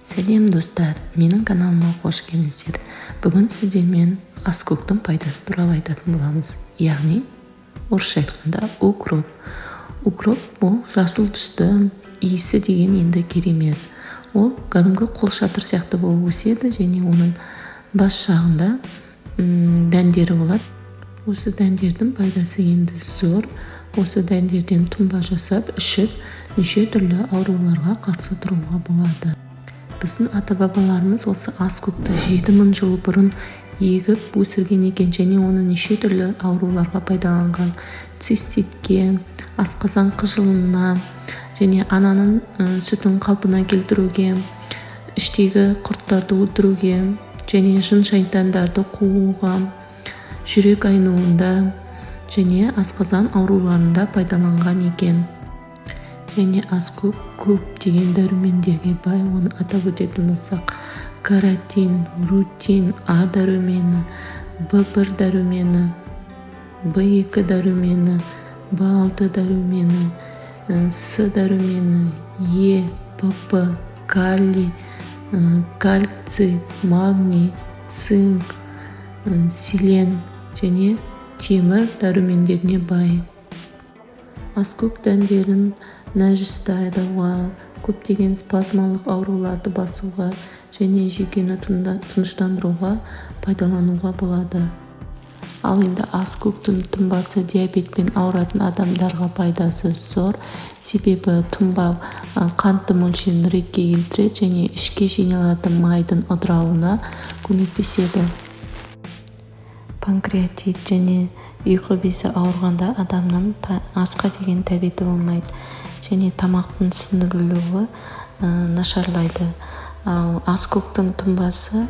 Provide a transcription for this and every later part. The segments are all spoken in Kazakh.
Сәлем, достар! Менің каналыма қош келдіңіздер! Бүгін сіздермен аскөктің пайдасы туралы айтатын боламыз, яғни орысша айтқанда, укроп. Укроп бұл жасыл түсті, иісі деген енді керемет. Ол кәдімгі қолшатыр сияқты болып өседі және оның бас жағында дәндері болады. Осы дәндердің пайдасы енді зор. Осы дәндерден тұнба жасап ішіп, неше түрлі ауруларға қарсы тұруға болады. Біздің ата бабаларымыз осы аскөкті 7000 жыл бұрын егіп өсірген екен және оны неше түрлі ауруларға пайдаланған: циститке, асқазан қыжылына және ананың сүтін қалпына келтіруге, іштегі құрттарды өлтіруге және жын шайтандарды қууға, жүрек айнуында және асқазан ауруларында пайдаланған екен. Және аскөк көптеген дәрумендерге бай. Оны атап өтетін болсақ, каротин, рутин, А дәрумені, В1 дәрумені, В2 дәрумені, В6 дәрумені, С дәрумені, Е, ПП, калий, кальций, магний, цинк, селен және темір дәрумендеріне бай. Аскөк дәндерін нәжісті айдауға, көптеген спазмалық ауруларды басуға және жүйкені тыныштандыруға пайдалануға болады. Ал енді аскөктің тұнбасы диабетпен ауыратын адамдарға пайдасы зор, себебі тұнба қанттың мөлшерін ретке келтіреді және ішке жиналатын майдың ыдырауына көмектеседі. Панкреатит және ұйқы безі ауырғанда адамның асқа деген тәбеті болмайды және тамақтың сіңірілуі нашарлайды. Ал аскөктің тұнбасы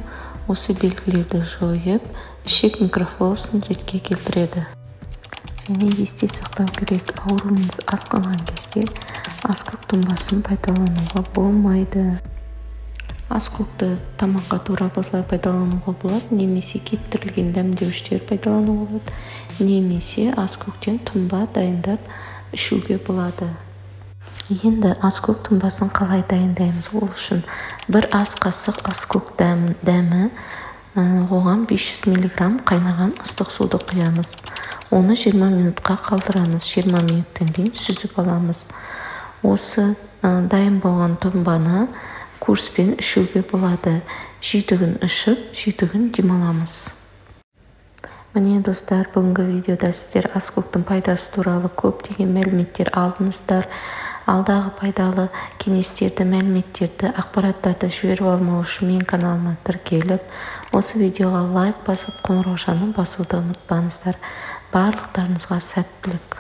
осы белгілерді жойып, ішек микрофлорасын ретке келтіреді. Және есте сақтау керек: ауруыңыз асқынған кезде аскөк тұнбасын пайдалануға болмайды. Аскөкті тамаққа турап, осылай пайдалануға болады немесе кептірілген дәмдеуіштер пайдалануға болады, немесе аскөктен тұнба дайындап ішуге болады. Енді аскөк тұнбасын қалай дайындаймыз? Ол үшін 1 ас қасық аскөк дәмі, оған 500 миллиграмм қайнаған ыстық суды құямыз. Оны 20 минутқа қалдырамыз. 20 минуттан кейін сүзіп аламыз. Осы дайын болған тұнбаны курспен ішуге болады: 7 күн ішіп, 7 күн демаламыз. Міне, достар, бүгінгі видеода сіздер аскөктің пайдасы туралы көптеген мәліметтер алдыңыздар. Алдағы пайдалы кеңестерді, мәліметтерді, ақпараттарды жіберіп алмау үшін менің каналыма тіркеліп, осы видеоға лайк басып, қоңыраушаны басуды ұмытпаңыздар. Барлықтарыңызға сәттілік!